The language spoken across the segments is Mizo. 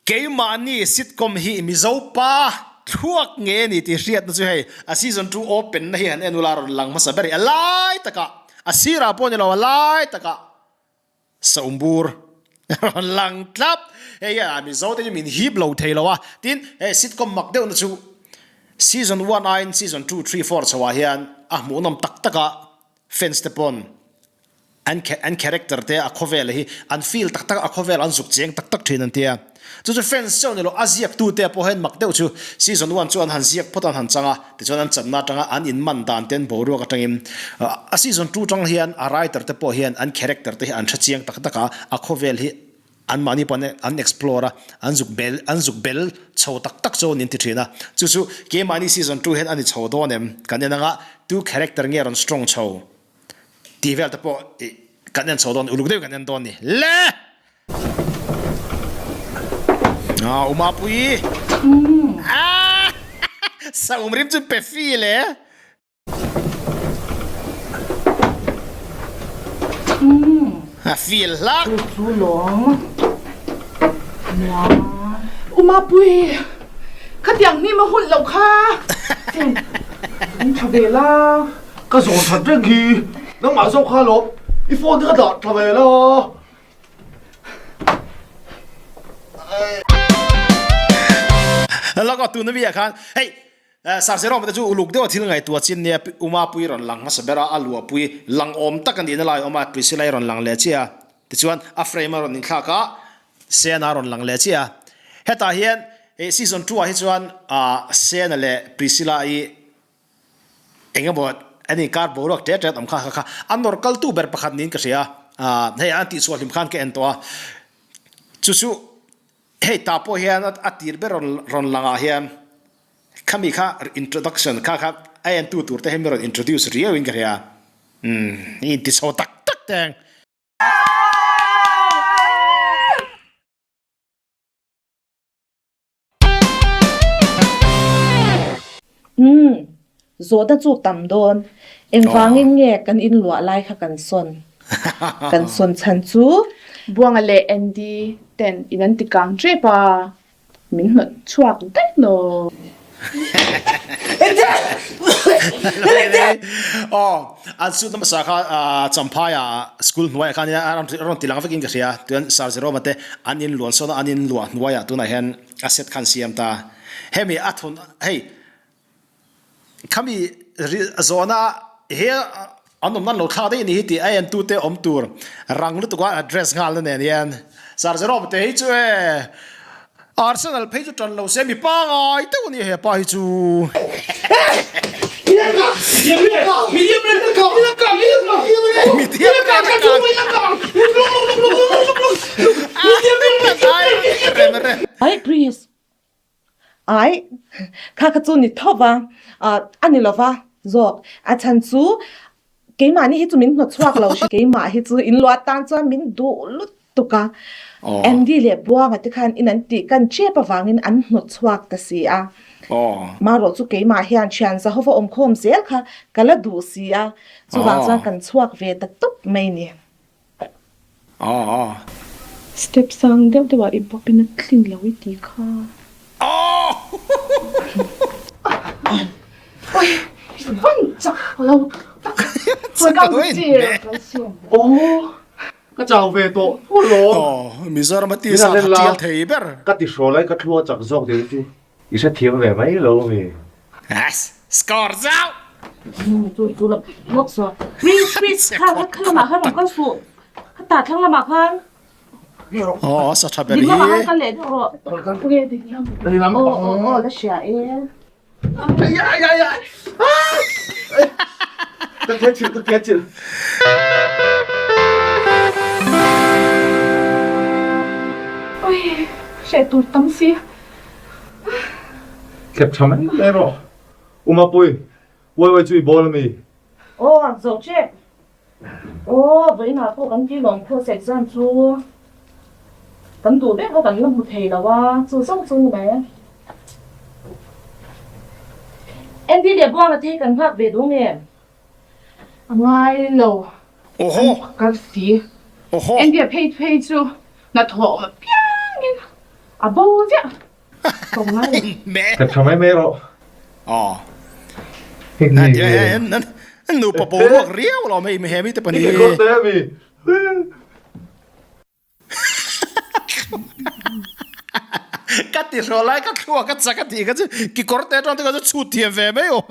Keimahni sitcom hi Mizo pa thluak nge ni tih hriatna chu hei a season 2 open na hi han en ula rawn lang hmasa ber i a lai takah a sirah pawh ni lo a lai takah Saumbur rawn lang tlap. Hei hian Mizo te chu min hip lo thei lo a, tin hei sitcom mak deuhna chu season one aiin season two, three, four chho ah hian a hmuhnawm tak tak a, fans te pawn an an character te a khawvel hi an feel tak tak a, a khawvel an zuk cheng tak tak thin an tia. Chu chu fans chauh ni lo, a ziak tu te pawh hian mak deuh chu season one chu an han ziak phawt a an han chang a, tichuan an channa atanga an in man dan te an boruak atangin a season 2 tang hian a writer te pawh hian an character te hi an hre chiang tak tak a, a khawvel hi an mahni pawh an explore a, an zuk bel an zuk bel chho tak tak chu an inti thin a, chu chu keimahni season 2 hian a ni chho dawn em kan en anga tu character nge rawn strong chho tih vel te pawh kan en chho dawn uluk deuhin kan en dawn ni le! Ah, Umapui. Ah, Saum rim chu pe feel e. A feel hlak. Chu chu lawng. Umapui, khatiang hnim a hun lo kha. An tha ve la. Ka zawn that reng hi. Nangmah zawk kha lawm. I phone te ka dah tha ve la. Laka tuna mi ah khan hei Sir Jerome te chu uluk deuh a thil ngaihtuah chin nia Uma pui rawn lang hmasa ber a, a luah pui lang awm tak a nihna lai a awm a, Priscilla i rawn lang leh chiah a, tichuan a frame a rawn inthlak a, Sena a rawn lang leh chiah a. Hetah hian season 2 ah hi chuan Sena leh Priscilla i Eng emaw an inkar boruak ṭet ṭet awm kha kha kha a nawr kaltu ber pakhat niin ka hria a, hei an tihchhuah hlim khan ka en tawh a, chu chu hei tah pawh hian a tir ber rawn rawn langah hian khami kha introduction kha kha a entu tur te hi mi rawn introduce riau in ka hria, umm i intichho tak tak teng. Umm, zawhna chu tam dawn. Engvangin nge kan inluah lai kha kan sawn? Kan sawn chhan chu? Buanga leh Andy ten in an ti kang tep a, min hnawt chhuak daih lo. Aw, an suit hmasa kha Champhai-a school hnuaiah khan a rawn ti lang vekin ka hria. Tuan Sir Jerome-a te an inluan sawn a, an inluah hnuaiah tunah hian a set khan siam ta. Hemi a thun hei khami zawhna he an awm nan lo thlak daih a ni hi tih a entute awm tur rang lutuk a address nghal na nen hian Sir Jerome te hi chu e Arsenal phei chu tan lo se mi pangai deuh a ni he pa hi chu. Ai Chris ai kha kha chu ni tho va a ni lo va zawk a chhan chu keimahni hi chu min hnawt chhuak lo hri keimah hi chu in luah tan chuan min duh lut tuk a Andy leh Buanga te khan in an tih kan chep avangin an hnawt chhuak ta si a marawh chu keimah hian thian Zahova awmkhawm zel kha ka la duh si a chuvang chuan kan chhuak ve ta tawp mai ni. Step sang deuh deuh ah i bawp in a tlin lo i ti kha. Oi van chak lo tak Ka chau ve tawh tawh lo. Aw, Mizoram a tisa kha tial thei ber. Ka ti hrawl ai ka thlua chak zawk deuh chu i hrethiam ve mai lo mi. Yes, score zau. Chu chu la lawk saw. Please please kha kha kha lamah khan rawn kal suh. Kha tah thlang lamah khan. Aw, sa tha ber hi. Ding lamah khan kal leh deuh rawh. Ding lam. Aw aw aw la hria e. Ka khe chil, ka khe chil. Oi, hre tur tam si. Thlep tha mai mai rawh. Umapui, uai uai chu i bawl ami? Aw, zo che. Aw, vawiinah pawh kan ti lawm course exam chu kan duh ber kha kan la hmu thei lo a, chu zawng chu ni mai. Andy leh Buanga te hi kan nghak ve duh nge? A ngai lo. Awhaw! An kal si. Awhaw! Andy a phei phei chu hnathawh awm apiangin. A bo viah tawng ngai lo. Hlep tha mai mai rawh. Aw. Nupa boruak riau lo hei he mite pahnih hi. Kekawr te ami. Ka ti hraw lai ka thluak a chak a tih kha chu kekawr te atang te kha chu chhut thiam ve mai aw.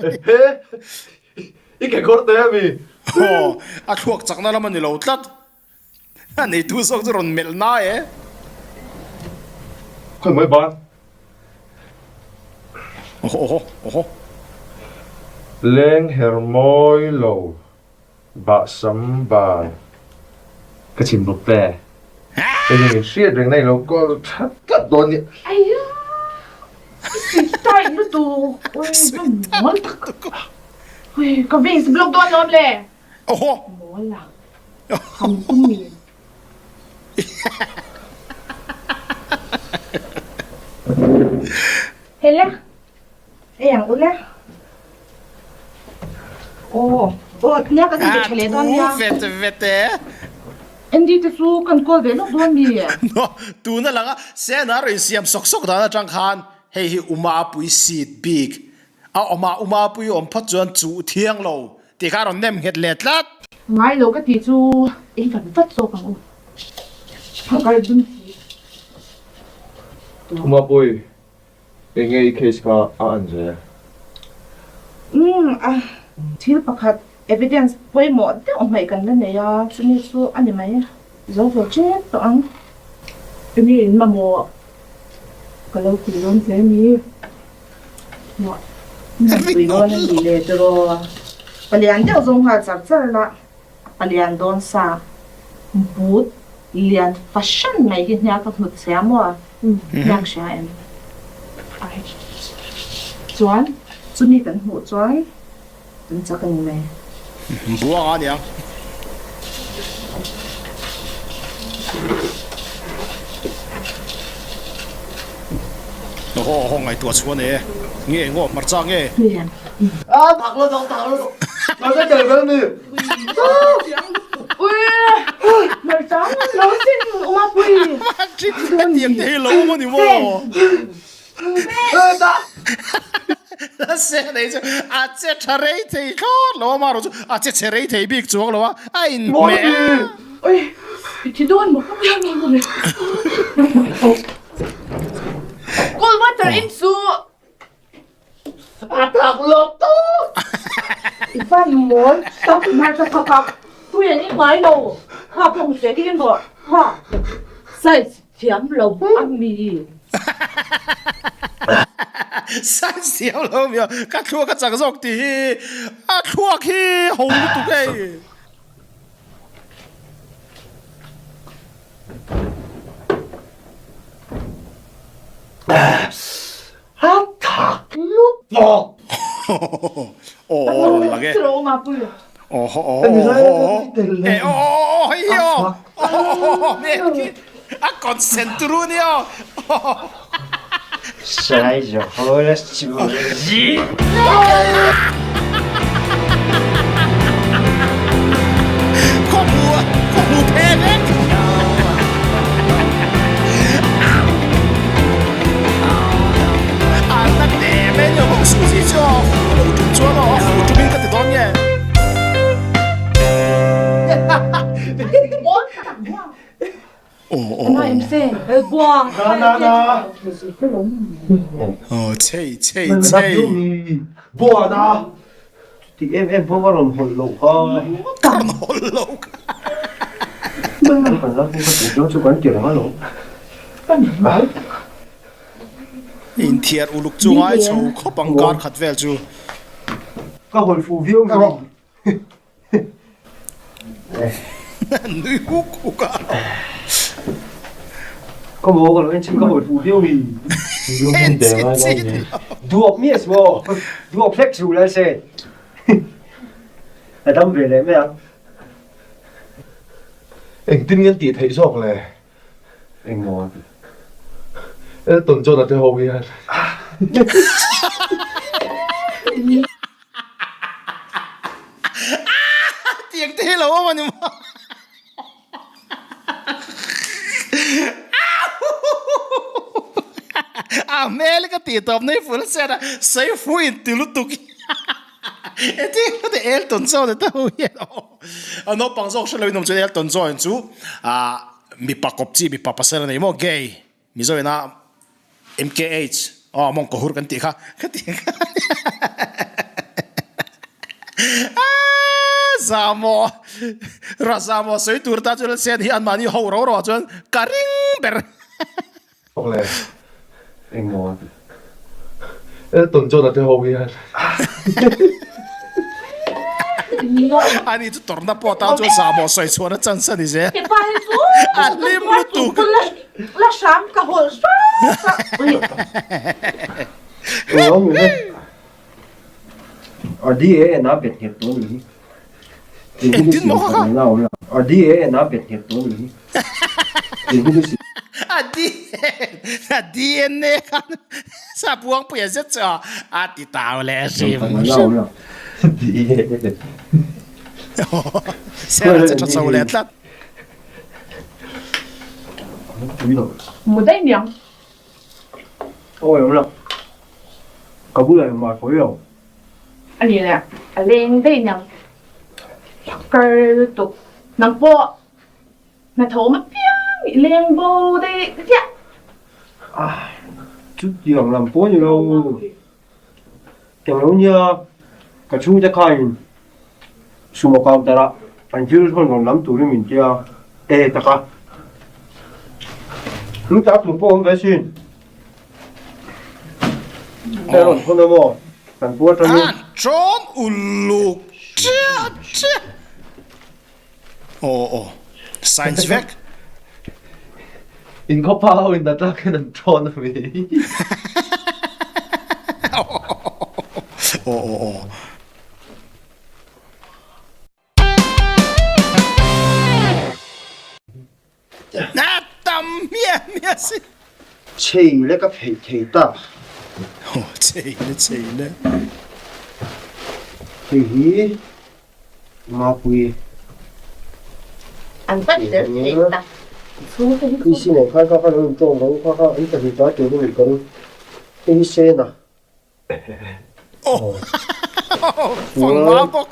I kekawr te ami. Aw a thluak chakna lam a ni lo tlat. A neitu zawk chu rawn melh na e. Khawi mai ban. Oho oho oho. Leng her mawi lo bahsam ban. Ka chim bawk te. Hei hi min hriat reng na i lo call that tlat dawn nia. Aiya i sweet tight lutuk ui ka mawl tak ui ka veins block dawn lawm le. Oho. Mawl a. Ham tum mi. Hei le, ei ang u le. Aw, aw, nia kan inbe tha leh dawn nia. A thu vet vet e. Andy te chu kan call ve lawk dawn mi. No, tuna langa Sena rawn insiam sawk sawk dan atang khan hei hi Umapui seat bik a awm a, Umapui awm phawt chuan chuh thiang lo Tih kha a rawn nem nghet leh tlat. Ngai lo ka tih chu ei vat vat zawk ang u. Phakar dun si. Thumapui, enge i case kha a an zel? Umm a, thil pakhat evidence pawimawh deuh hmaih kan la nei a, chumi chu a ni mai. Zo ve tep tawh ang. Enge in mamawh ka lo pui dawn che mi? Pui dawn a ni le tiraw? Palian deuh zawng nghal char char la, a palian dawn sa. But lian fahran mai hi hniak a hnut che a maw? Hniak hria em? Ai chuan chumi kan hmuh chuan kan chak a ni mai. Buang a nia. Aw aw ngaihtuah chhuan e. Nge ngaw hmarcha nge. A thak lo thak thak lo hmarcha tel vel mi. Ui hmarcha lo sin uma pui. Hetiang te hi lo awm a ni maw. Se nei chu a che tha rei thei thlawt lo a marawh chu a che chhe rei thei bik chuang lo a a inhmeh a. Oi i thi dawn maw ka piang ang le. Cold water in chu. A thak lawk tawk. I van mawl tak hmarcha thak a tui an i ngai lo kha pawh hre hi in rawh kha size Thiam lo a mi. Science thiam lo mi a, ka thluak a chak zawk tih hi a thluak hi ho lutuk hei. A thak lutuk. Aw aw rawn lang e. Aw aw aw aw aw hei hi aw a consent turu nia aw. Khawhmu khawhmu phe vek. An la nem e ni ho Suzy chu aw fu lo tum chuan aw a fu tumin ka ti dawn nge. Aw chei chei chei. Buana ti em em pawh ka rawn hawlh loh kha. Ka rawn hawlh loh kha. Kan la ka tih dawn chu kan ti reng alawm. Inthiar uluk chu ngai chho khawp ang kar khat vel chu. Ka hawlh fuh viau mai. Nui huk huk a. Ka maw ka lo en chin ka hawi fuh viau hi. En chin chin. Duap miah su aw. Duap hlek su la se. A dam ve leh mai ang. Engtin nge an tih theih zawk le? Eng maw a ti? Elton John a te ho hian. Tiang te hi lo awm a ni maw? A hmel ka tih tawp na hi full set a sawi fu in ti lutuk hi engtin nge ka Elton John te ho hian aw a naupang zawk hre lo in awm chuan Elton John chu ah mipa kawp chi mipa pasal a nei maw gay Mizo ina MKH aw mawngkaw hur kan tih kha ka tih kha aaa zamaw razamaw sawi tur ta chuan sen hi anmahni ho ro ro ah chuan ka ring ber. Awle engmaw Elton John a te ho hian. Ani chu tawrhna pawh tan chuan zahmawh sawi chhuahna chance a ni zel. A hlim lutuk. La hram ka hawlh hram A DAN a bet nghet tawh anih hi. Engtin maw kha? A DAN a bet nghet tawh anih hi. A DNA khan Sapuangpuia zet chu a ti tau leh hrim hrim. Sera che tha chho leh tlat. Mu daih niang. Awi awm lo. Ka bulah engmah a sawi lo. A ni le, a leng daih niang. Kar lutuk. Nang pawh hnathawh awm apiang i leng bo daih ziah. Chutiang lam pawh a ni lo. Englo nia ka chhungte khain sumo counter ah an thil thawn rawn lam turin min tia e taka hming tak tur pawh awm ve sin e rawn thawn emaw kan pu atangin An trawn uluk chiah chiah. Aw aw science vek. In khawpa ho in natla khin an trawn a mi. Aw aw aw. A tam hmiah hmiah si. Chei le ka pheih thei ta. Aw chei le chei le. Hei hi Mapui. An pan tel thei ta. Chhungte hi chu. Isi nen khan kha khan an intawng vang kha kha an pahnih ta turin min kan hei hi sen a. Aw fang bawk.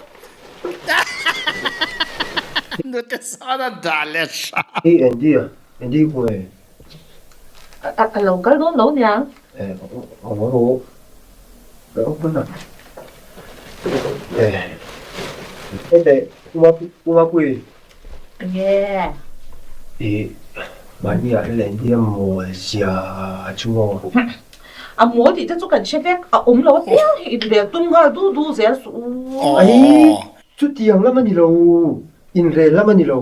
Nute san a dah leh hram. Hei Andy a, Andy ku nge? A lo kal dawn lo niang. Eh, a lo lo. Ka lo kal a. Eh, hei teh, Uma Uma pui. Nge. I mahni ah hian Andy a mawl zia chu maw? A mawl tih te chu kan hre vek, a awm lo apiang hi inrel tum nghal du du zel suh u. Ai, chutiang lam a ni lo, inrel lam a ni lo.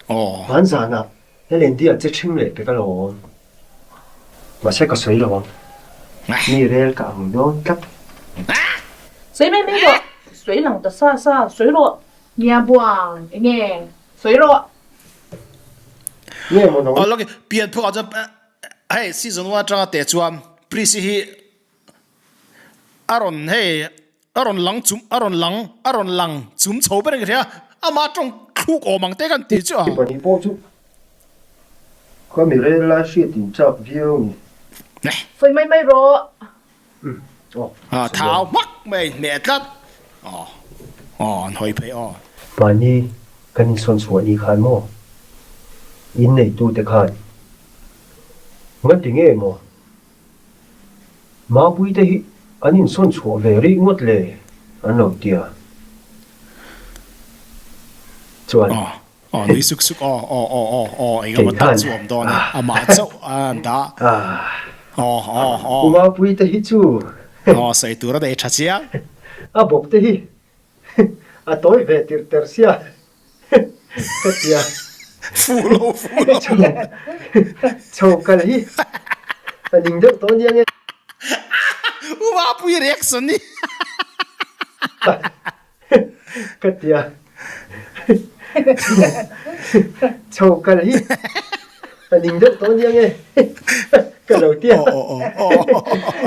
Hmanzanah Helen Dia che ṭhing leh pek alawm. Mahse ka sawi lo ang. Mi rel ka ang dawn tlat. Sawi mai mai rawh. Sawi lang ta sa sa, sawi rawh. Nia buang, enge sawi rawh. Nge maw nang. Aw lawk i pian phuk ah chuan hei season one atanga teh chuan Prissy hi a rawn hei A rawn lang chum, a rawn lang, a rawn lang chum chho ber ang i hria, amah tawng thluk awm ang te kan ti chu a. Pahnih pawh chu ka mi rel lai hriat in chak viau ni. Sawi mai mai rawh. Umm aw. A thau hmak mai hneh tlat. Aw aw an hawi phei aw. Mahni kan insawn chhuah ni khan maw inneitute khan ngati nge maw Mapui te hi an insawn chhuah ve rih ngawt le an lo ti a. Chuan. Aw aw nui suk suk aw aw aw aw aw eng emaw tak chu awm dawn e amah chauh a an dah aw aw aw. U Mapui te hi chu. Aw sawi tur a nei tha chiang. A bawp te hi a tawi ve tirh ter sia. Ka tia. Fu lo, fu lo. Chho kal hi a ning deuh tawh ania nge. U Mapui reaction hi. Ka tia. Chho kal hi a ning deuh tawh ania nge. Ka lo tia.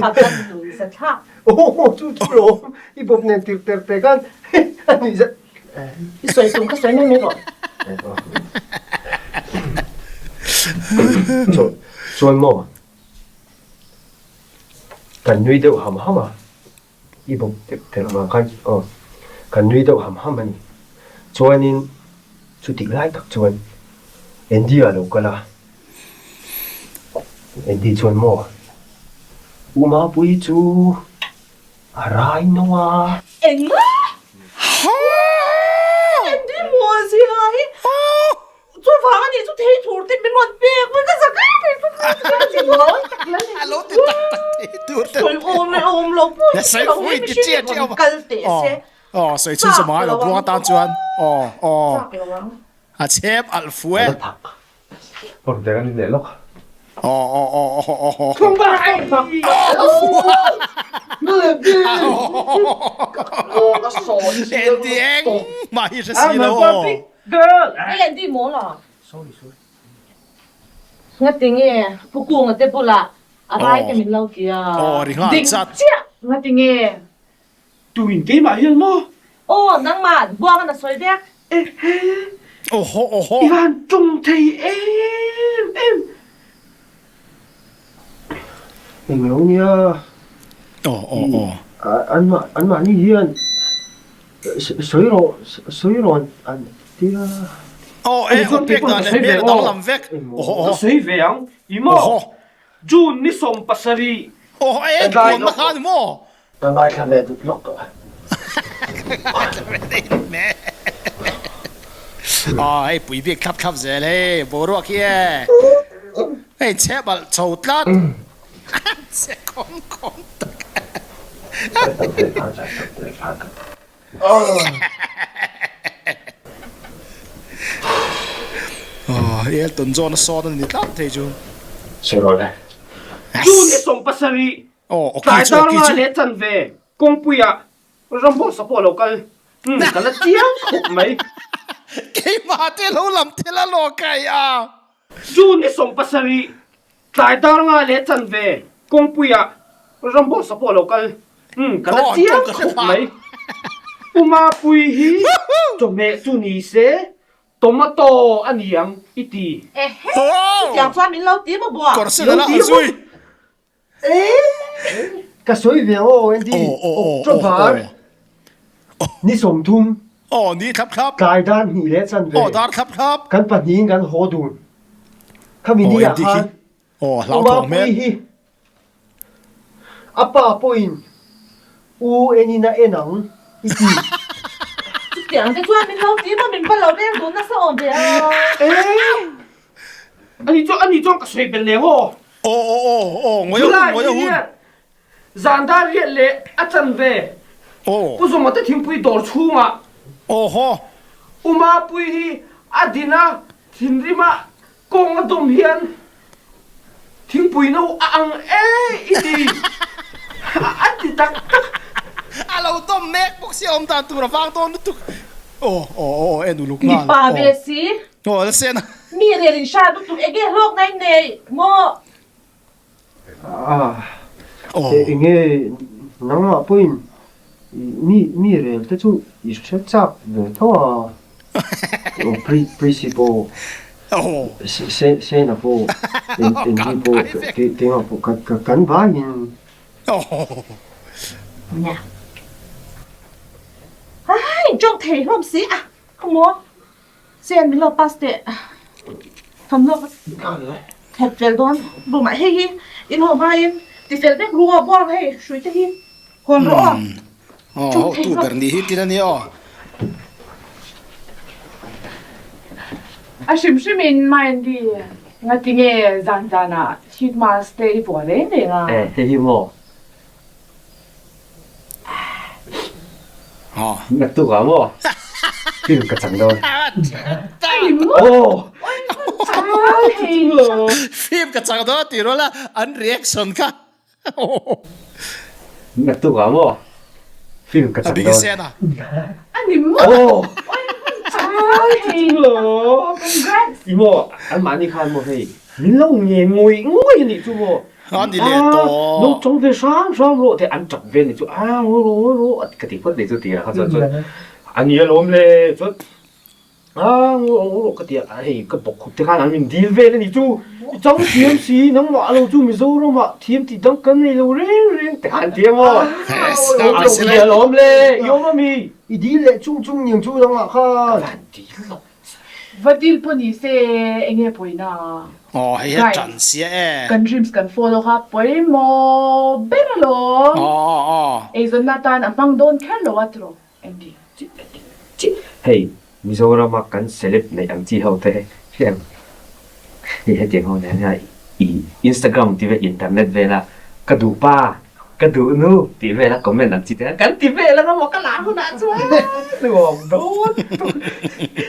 A kan tui sa thlak. Aw chu chu lo i bawp nen tirh ter te khan a nuih zat. I sawi tum kha sawi mai mai rawh. Chuan maw? Kan nui deuh ham ham a, i bawk deuh telh vang khan aw, kan nui deuh ham ham a ni. Chuanin chutih lai tak chuan Andy a lo kal a, Andy chuan maw U Mapuii chu a rai no a. Engmah! Andy maw zia hi Chuvang a nih chu thei thur te min rawn pek mai ka zak em em chu A lo ti tak tak thei tur te. Sawi awm leh awm lo pawh hi Sawi lo fui ti chiah chiah awm. Kal teh se. Aw sawi chhun sawm ngai lo buang atan chuan aw aw a chhep alh fu e. Rawn deng a ni leh lawk. Aw aw aw aw aw aw. Andy engmah hi hre si lo aw. Andy maw la. Ngati nge Pu Kunga te bulah a rai te min lo ti a. Aw ri nghal chat. Ding chiah ngati nge. Tuin keimah hian maw? Aw, nangmah buang an a sawi vek. Ehe! Awhaw, awhaw. I van tawng thei em em. Englo nia. Aw, aw, aw. An an mahni hian sawi rawh, sawi rawh an ti a. Aw, e, aw pek dan leh hmel a danglam vek. Awhaw, awhaw. Ka sawi ve ang, i maw? June ni 70. Aw, e, tuanna kha ni maw? Ka ngaithla ve dut lawk a. Ka ngaithla ve dei hle. Aw hei pui bik thlap thlap zel hei boruak hi e. Hei chhe balh chho tlat. Chhe khawm khawm tak. Aw Elton John a sawn a ni tlat thei chu. Sawi rawh le. June 70 Tlai dar nga leh chanve kawngpuiah ramhawsa pawh a lo kal. Umm ka la chiang khawp mai. Keimah te lo lam thil a lawk kai a. June ni 70 tlai dar nga leh chanve kawngpuiah ramhawsa pawh a lo kal. Umm ka la chiang khawp mai. Pu Mapuii hi chawhmeh chu ni se Tomato a ni ang i ti. Ehe! Chutiang chuan min lo ti maw buak? Kawr sen a la a zui. Ka sawi ve aw Andy, October ni 30. Aw ni thlap thlap. Tlai dar hnih leh chanve. Aw dar thlap thlap. Kan pahnihin kan haw dun. Khami ni ah khan Umapui hi a pa pawhin U enin a en ang i ti. Chutiang te chuan min lo ti maw min va lo reng dun nasa awm ve a. Ani chuan ani chuan ka sawi belh leh aw. Aw aw aw aw ngawi a hun ngawi a hun. Zan dar riat leh a chanve. Aw. Pu Zawma te thingpui dawr chhungah. Aw haw. U Mapui hi a din a, thinrim a kawng a dawm hian thingpui no a ang e i ti. A ti tak tak. A lo dawm mek bawk sia awm dan tur a vang dawn lutuk. Aw aw aw en uluk nghal. Mipa ve si. Aw la sen a. Mi rel in hrat lutuk enge hlawk na in nei maw. Ah enge nangmah pawhin mi mi rel te chu i hre chak ve tho a Prissy pawh Sena pawh Andy pawh keimah pawh kan vaiin. Nia ai tawng thei hlawm si a khaw maw. Sen min lo pass teh thawmhnaw ka thawk fel dawn room ah hei hi in haw hmain ti fel vek ru aw buang hei hrui te hi hawn rawh aw. Aw ho tu ber ni hi tin a ni aw. A hrim hrim in Mandy ngati nge zan zan ah sheet mask te i vuah reng reng a. Eh hei hi maw Naktuk ah maw? Film ka chang dawn. Aw. Film ka chang dawn tih rual a an reaction kha. Naktuk ah maw? Film ka chang dawn. Aw. I maw an mahni khan maw hei min lo ngen ngawih ngawih a nih chu maw. A ni leh tawh. Lo chawng ve hrang hrang rawh te an tap vel ni chu a ngawi rawh ngawi rawh ka ti phawt leh chu tia kha chuan chuan a ni alawm le chuan A ngaw rawh ka ti a, hei ka bawk khup te khan an min dil vel a ni chu, i chang thiam si, nangmah lo chu Mizoramah thiam tih dang kan nei lo reng reng te khan an ti a maw? A lo ti alawm le, i awm a mi? I dil leh chung chung niang chu nangmah khan. Ka van dil lo. Va dil pawh ni se enge pawina? Aw hei hi a Guys, tan sia e. kan dreams kan follow kha pawimawh ber alawm. Aw aw aw. Eizawnna atan a hmang dawn kher lo a tiraw Andy? Hei Mizorama kan celeb neih ang chi ho te hian hei hetiang ho nen hian i Instagram tih vel internet vela ka duh pa ka duh nu tih vela comment ang chi te khan kan ti vel ang amaw ka lar hunah chuan nuam dawn lutuk.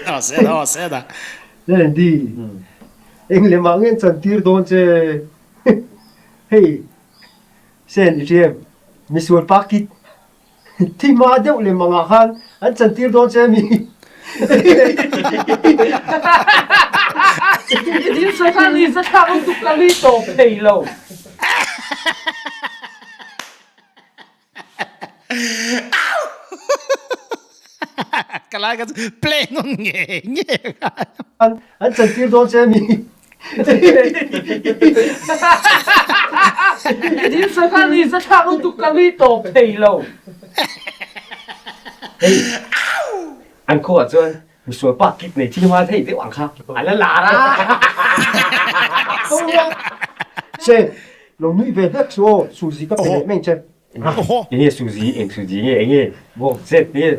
Aw sed aw sed a. Andy, eng lem ah nge an chantir dawn che? Hei Sen i hria em? Misual pa kit Thi hma deuh lem angah khan an chantir dawn che mi. I thil sawi khan ni za thlak lutuk ka nui tawp thei lo. Ka lai kha chu play nawn ngei ngei khan. An chantir dawn che mi. I sawi khan ni za thlak lutuk ka nui tawp thei lo. Hei an khuaah chuan misual pa kit nei thil hma thei deuh ang kha a la lar a. Che, lo nui ve hlek chu aw, Suzy ka pe leh mai che. Enge Suzy, eng Suzy nge, enge bawk zet nge.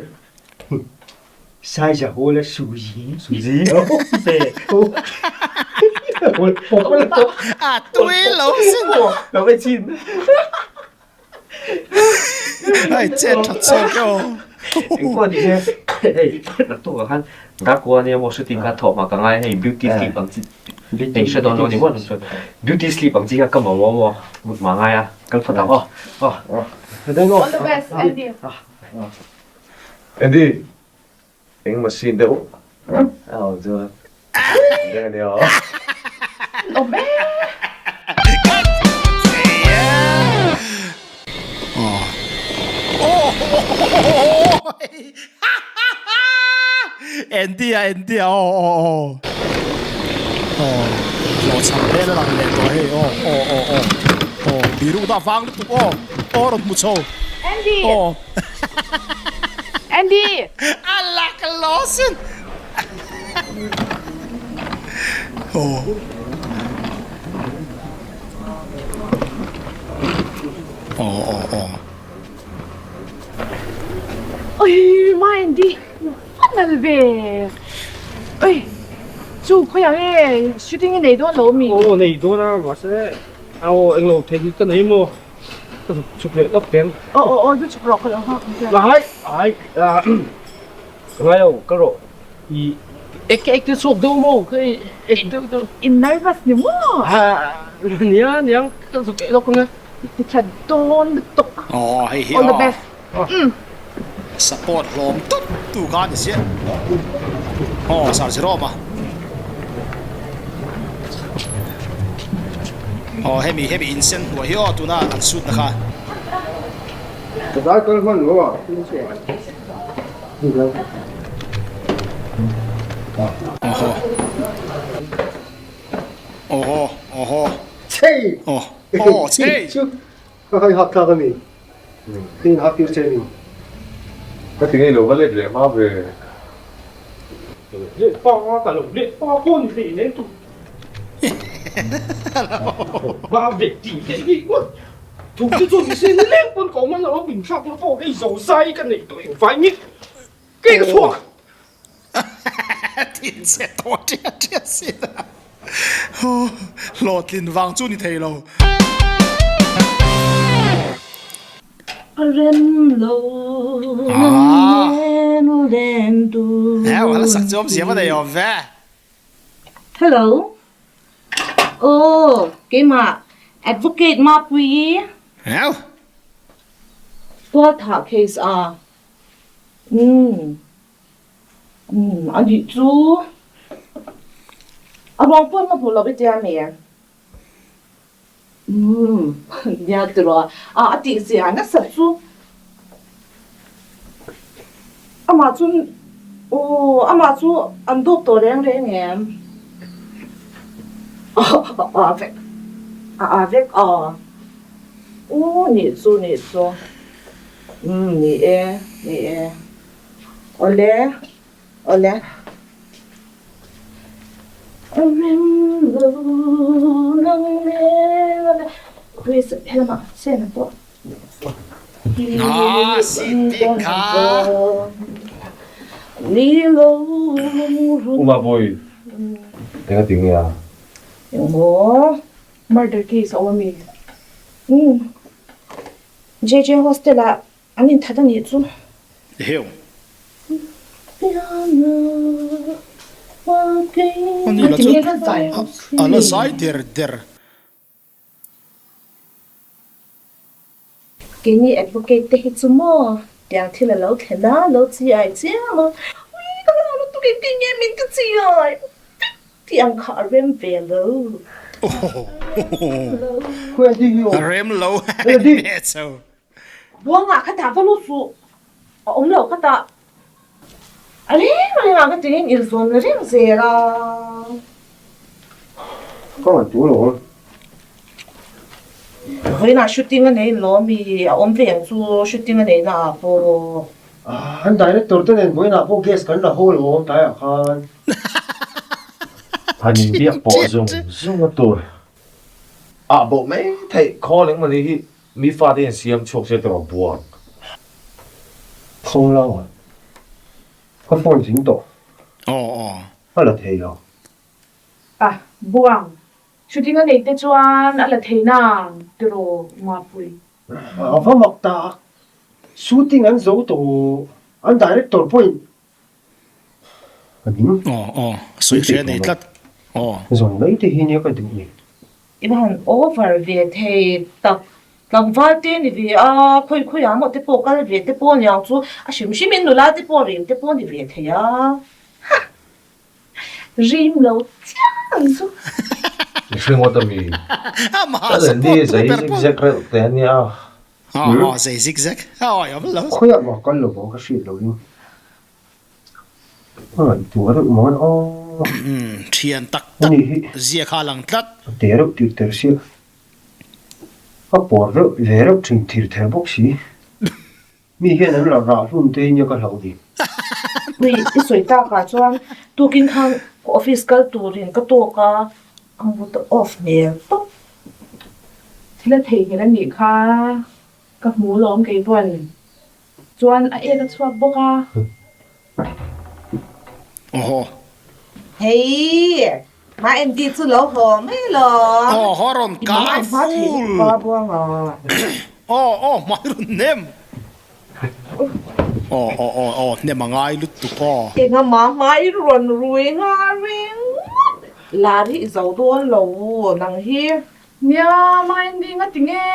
Saiza hawl a Suzy. Suzy. A tui lo sin. Lo ve chin. Ai che that chawk e aw. Eng pawh ni se hei naktuk ah khan Darkua nia maw shooting kha thawh hma ka ngai hei beauty sleep ang chi hei hre dawn lo ni maw beauty sleep ang chi kha ka mamawh maw mut hma ngai a kan phawt ang aw aw. All the best Andy. Andy, eng machine deuh a awm chuan reng a nia aw. Awm e. Andy a Andy a aw aw aw aw hlawhchham hmel a lang leh tawh hei aw aw aw aw aw biru dah vang lutuk aw aw rawn hmu chho Andy aw Andy a lak lo sin aw aw aw aw Oi ma Andy a nal ve oi chu khawiah nge shooting i nei dawn lo mi? Aw nei dawn a mahse aw englo thei hi ka nei maw ka zuk chhuk leh lawk teng. Aw aw aw zu chhuk rawh ka lo nghak ang che. Ai ai ka ngai lo ka rawh i ek ek te chhuak deuh maw ka ek deuh deuh. I nervous ni maw? Nia niang ka zuk leh lawk ang e. I tha dawn lutuk. Aw hei hi All the aw. best. Umm. Support hlawm tawp tu kha a ni chiah. Aw Sir Jerome a. Aw hemi hemi insen hnuai hi aw tuna an shoot na kha. Ka dai kal hman lo a. Awhaw. Awhaw awhaw. Chei! Aw aw chei! Chu ka khai hak thlak a mi. Ka in hak tir che mi. Ka ti ngei lo va let leh hma ve. Leh pa ka lo leh pa pawh ni hlei nen tu. Ba ve ti leh hi ngawt. Thu te chuan ni se ni leng pawn ka awm a lo min thlak na pawh hei zo zai ka neih tawh engvai nge kei ka chhuak. Thin chhe tawh ṭiah ṭiah si a, hlawhtlin vang chu ni thei lo. A rem lo nang nen leng tur. Heu, a la sak chu awmzia va nei awm ve. Hello. Aw, keimah Advocate Mapuii. Heu. Tualthah case a. Umm. Umm a nih chu a ruang pawn ka hmu lo i tia mi? Umm nia tiraw a a tih zia nasat chu amah chu Aw, amah chu an dawp tawh reng reng em? A vek, a vek a. Aw, nih chu, nih chu. Umm, ni e, ni e. Awle, awle. A rem lo nang nen a le. Chris, helamah sen a pawh. Ah, si bik kha. Uma pui, enga ti nge a? Engmaw? Murder case a awm ami? Umm, JJ hostel ah an inthat a nih chu. Eheu. Ani la chu a la zai der der. Keini advocate te hi chu maw tiang thil a lo thlen a, lo chi ai chiam a, ui ka hlau lutuk engtin nge min ti chi ai vek tih ang kha a rem ve lo. A rem lo cho. Buangah kha tah va lut suh, a awm lo kha tah. A reng reng ah ka tiin in zawn reng zel a. Ka ngaih tur lo. Vawiinah shooting a nei lo mi a awm ve ang chu shooting a nei na ah pawh. An director te nen vawiinah pawh guest kan la ho lo awm tlaiah khan. Han inbiak pawh zung zung a tur. Ah boh mai theih khawl engmahni hi Mi fate hian siam chhuak se tawh a buang. Khawng lo a, ka phone zing tawh. Aw aw. A la thei lo. A buang. Shooting a neih te chuan a la thei nang tiraw Mapui. A va mak tak. Shooting an zo tawh. An director pawhin A ding. Aw aw sawi hria nei tlat aw. Zawn mai te hi nia ka duh ni. I va han over ve thei tak. Tlangval te ni ve a, khawi khawi ah maw te pawh kal ve te pawh niang chu a hrim hrim in nula te pawh rim te pawh ni ve thei a. Ha! Rim lo chiang ang chu. I hre ngawt ami? Amah Ka len support hi tu zai ber zig pawh. zek reuh te ania. Aw aw zai zig zek. Aw aw lo. Khawiah mah kal lo vang ka hriat lo in. A ngaihtuah reuh mawn aw. Thian tak tak zia kha a lang tlat. A te reuh tirh ter sia. A pawr reuh ve reuh thin thir ther bawk si. Mi hian an la rah hlum te nia ka hlauh ni. Ui, i sawi takah chuan tukin khan ka office kal turin ka tawk a, a mood a off hmel tawp. Thil a theihnghilh a nih kha ka hmu lawm keipawn. Chuan a ek a chhuak bawk a. Awhaw. Hei, ma Andy chu lo haw mai lo. Awhaw rawn kai full. Aw aw hmai rawn hnem. Aw aw aw aw hnem a ngai lutuk aw. Enga ma hmai rawn rui nga ringawt. Lar hi i zo dawn lo nang hi. Nia, ma Andy nga ti nge?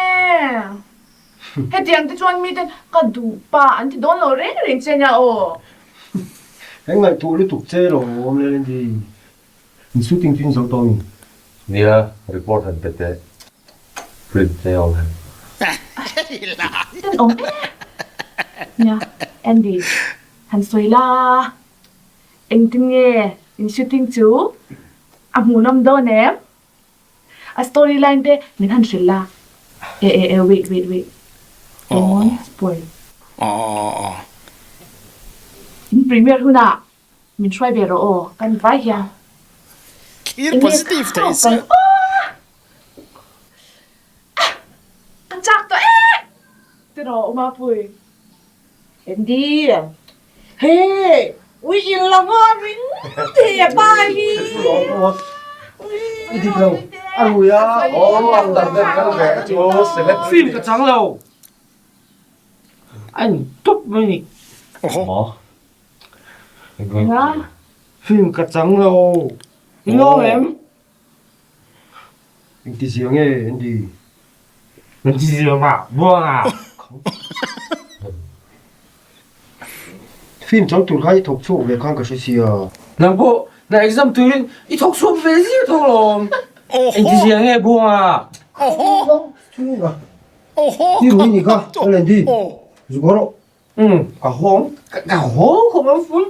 Hetiang te chuan mite ka duh pa an ti dawn lo reng reng che nia aw. Kan ngaihtuah lutuk che lo awm le Andy. In shooting chu in zo tawh mi? Nia, report han pe teh. Print te awm em? Ten awm e. Nia, Andy, han sawi la. Engtin nge in shooting chu a hmuhnawm dawn em? A story line te min han hrilh la. E e e wait wait wait don't spoil. In premiere hunah min hruai ve rawh aw kan vai hian. Thlir positive thei se. Ka chak tawh e tiraw Umapui. Andy, Hei, ui in la ngaw ring thei a pa hi. I dik lo, a rui a. Aw, after that kal ve ka chu select. Film ka chang lo. A in tawp mai ni. Maw? Film ka chang lo. I ngaw em? Engti zia nge Andy? Engti zia mah buang a? Film chang tur kha i thawk chhuak ve khan ka hre sia. Nang pawh na exam turin i thawk chhuak ve zir tho lawm. Engti zia nge buang a? I rui ni kha Andy, zuk haw rawh. Umm ka hawng ka hawng khawp ang full.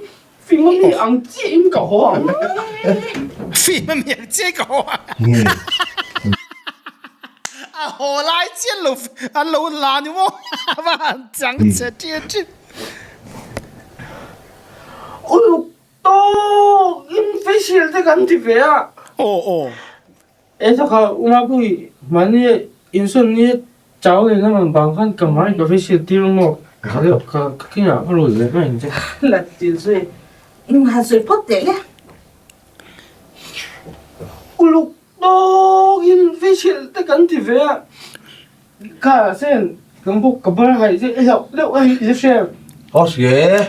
Film a mi ang chiahin ka haw ang. Film a mi ang chiahin ka haw ang. A haw lai chian lo an lo la ni maw a va han chang che ṭi ṭi. Uluk tawk in facial te kan ti ve a. Aw aw. E thaka Umapui mahni insawn ni chau leh lam ang vang khan ka hmai ka facial tir maw ka ka kengah ka rul leh mai ang che. La ti zui han sawi phawt teh le. Uluk tawkin facial te kan ti ve a, kha sen kan bawk ka bar haih che i hlauh deuh a hi i hre. Aw hria e.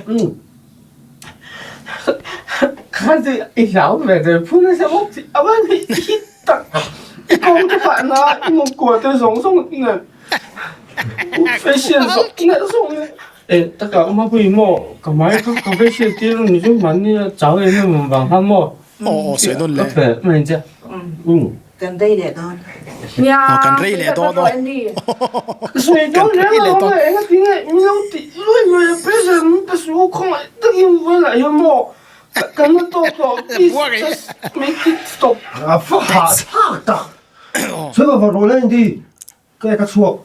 Kha chu i hlau ve ve phun nasa bawk chi a van hi hi tak i kawng te pah na i mawngkua te zawng zawng nen facial zawng nen zawng nen e taka uma pui maw ka hmai kha ka facial tir ni chu mahni a chau em em vang khan maw Aw aw sawi dawn le. Ka pe mai che. Kan rei leh dawn. Nia, Aw kan rei leh dawn aw. Sawi dawn Kan rei leh dawn. Enga ti nge min lo tih luai luai a pressure min pe suh u khawngaih takin vawilah hian maw kan la tawk tawh please just make it stop. A va hahthlak tak. Sawi vang vang rawh le Andy. Ka e ka chhuak.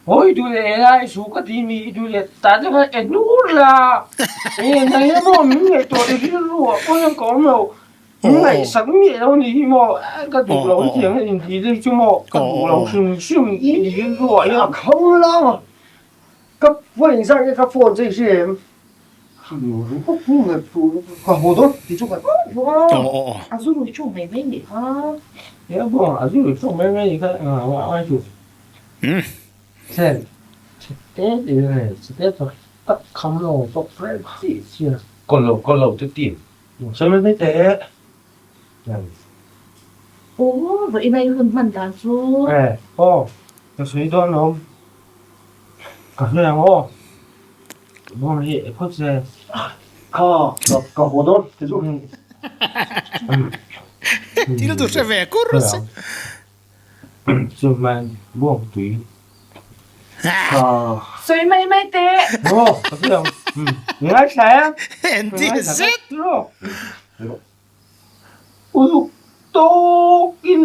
Aw i duh leh ela i suh ka ti mi i duh leh tah te khan e hnur la e nang hian maw min ngaihtuah i rilru ah pawh hian ka awm lo min ngaihsak miah lo ni hi maw ka duh lo hetiang hian intih deuh chu maw ka duh lo hrim hrim i rilru ah hian a khang lang a ka phone zar nge ka phone che i hria em ka haw dawn ti chu ka A zu rui chu mai mai nih kha. A zu rui chu mai mai nih kha a chu. Chen chete ti nge chete tak tak kham lo tawk vel chi chi. Kaw lo kaw lo te ti. Sawi mai mai teh. Aw vawiin a i hun hman dan chu. E aw ka sawi dawn lo ka hre ang aw. Bawng hi e phawt che. Kha ka haw dawn ti chu. Thil chu hre ve kur se. Chu man bawng tui. Kha. Sawi mai mai teh. Aw ka hre ang. Ngaithla e. Entir zet. Uluk tawkin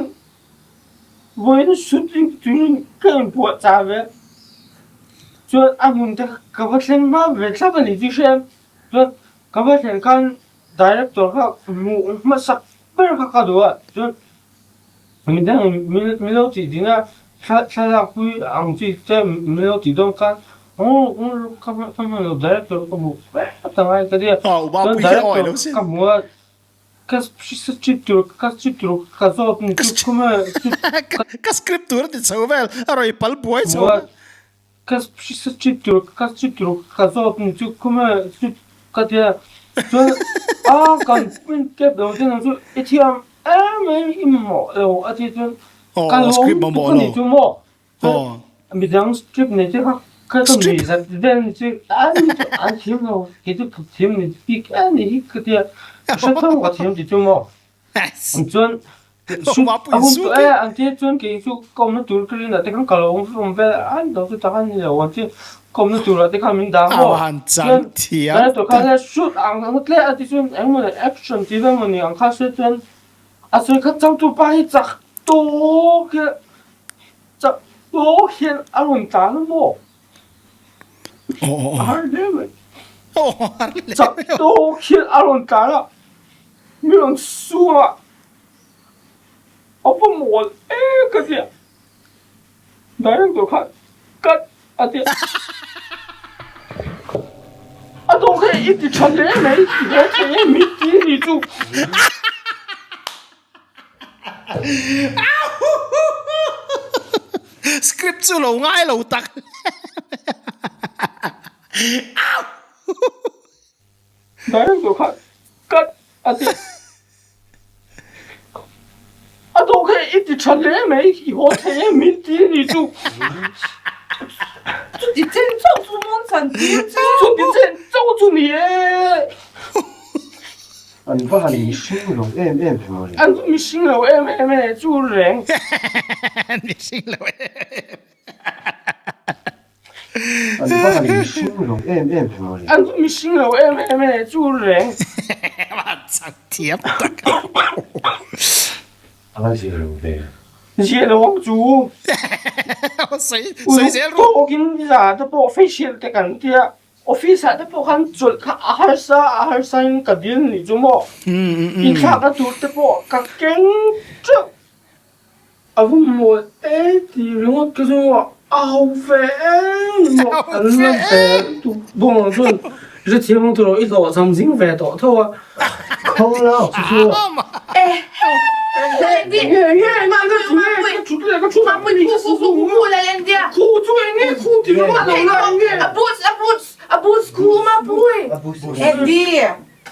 vawiin shooting turin ka inpuah chah ve. Chuan a hmun te ka va thleng hma ve thlap a ni tih hria em. Chuan ka va thlen khan director kha hmuh hmasak ber kha ka duh a. Chuan midang min lo tih ding a, thlalak pui ang chi te min lo tih dawn khan ka hman lo director ka hmuh vat a ngai ka tia. Chuan director ka hmu a. Ka script tur ka script tur ka zawt ni chu khum e ka script tur a ti chho vel a rawi pal buai chho ka script tur ka script tur ka zawt ni chu khum e ka tia chuan a kan print tep lo te chu i thiam em em i mamawh lo a ti chuan ka lawm tuk a ni chu maw Midang strip nei te kha ka ka nuih zat vel ni chu an an thiam lo kei chu ka thiam ni bik em ni hi ka tia ka hre tho ka thiam ti chu maw chuan a hun tawh e an tia chuan kei chu ka awmna tur ka rinah te khan ka lo awm vel an lo chu tak a ni lo an tia ka awmna turah te khan min dah maw chuan director khan shoot ang ang tle a ti chuan engemaw ni action tih vel emaw ni ang kha se chuan a sawi kha changtupa hi chak tawk hian Chak tawk hian a rawn tlan a maw? A har hle mai. Chak tawk hian a rawn tlan a, mi rawn sung a, a va mawl e ka ti a, director khan cut a ti a, a dawh kha i ti tha hle mai, i haw thei em mi ti a ni chu. Script chu lo ngai lo tak. Director kha cut a ti. A dawh kha i ti tha hle mai, i haw thei em min ti a ni chu. Chuti chen chauh chu mawn chan tir che. Chuti chen chauh chu ni e. An va han mihring lo em em ve mawle. An mihring lo em em e chu reng. Mihring lo em em. An va han mihring lo em em ve mawle. An va mihring lo em em e chu reng. Van chang thiam tak. A va zia lo ve. Zia lo ang chu. Sawi sawi zel ru. Tawkin za te pawh facial te kan tia office ah te pawh khan chawlh kha a harsa a harsa in ka dil nih chu maw. Inthlakna tur te pawh ka keng teuh. A va mawi e tih ringawt ka chu a ho ve em maw an la ve lutuk bawng ang chuan hrethiam ang tawh i hlawh cham zing ve tawh tho a. Khaw la chu chu.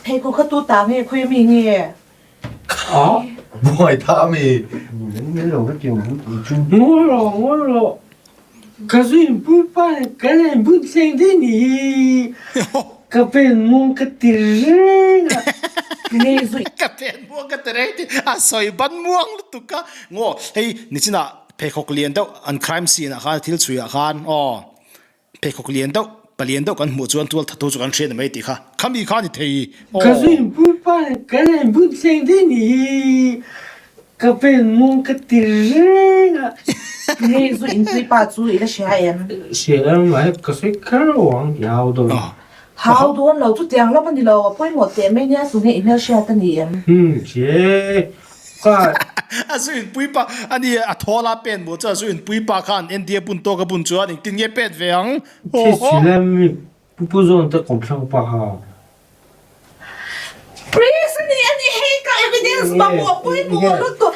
Pheikhawk kha tu ta nge khawi ami nge? Buai tha ami. Ngawi rawh ngawi rawh ka zui pui pa ka nei bun thleng daih ni hi ka pen muang ka ti reng a. Tinge zui. Ka pen muang ka ti reng tih a sawi ban muang lutuk a ngaw hei nichinah pheikhawk lian deuh an crime scene ah khan thil chhui ah khan aw. Pheikhawk lian deuh, palian deuh kan hmuh chuan tual thatu chu kan hria ni mai tih kha khami kha a ni thei aw. Ka zui puipa leh ka len bun thleng daih ni hi ka pen muang ka ti reng a. Tinge zu in puipa chu i la hria em? Hria em mai, ka sawi kher lo ang i hau dawn. Hau dawn lo, chutiang lam a ni lo, a pawimawh teh mai nia tunge i hmelhriat a ni em? Hmm, hria e. Ka. A zu inpui pa a ni a thawl a pen maw chuan a zu inpui pa khan India bun tawk a bun chuan engtin nge pet ve ang? Thi si le mi pu pu zawn te kawm thlang pa kha. Please a ni a ni hei ka evidence mamawh pawimawh lutuk.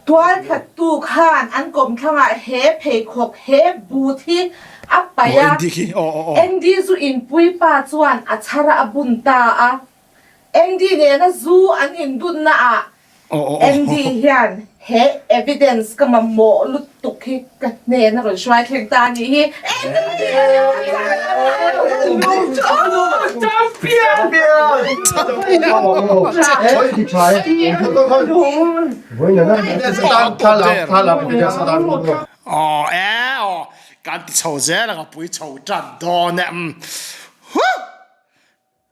Tualthattu khan an kawmthlangah he pheikhawk he boot hi a paih a, Andy zu inpui pa chuan a chhar a bun ta a. Andy nena zu an indunna ah Andy hian he evidence ka mamawh lutuk hi ka hnen a rawn hruai thleng ta a nih hi. Aw e aw kan ti chho zel ang a pui chho tan dawn e.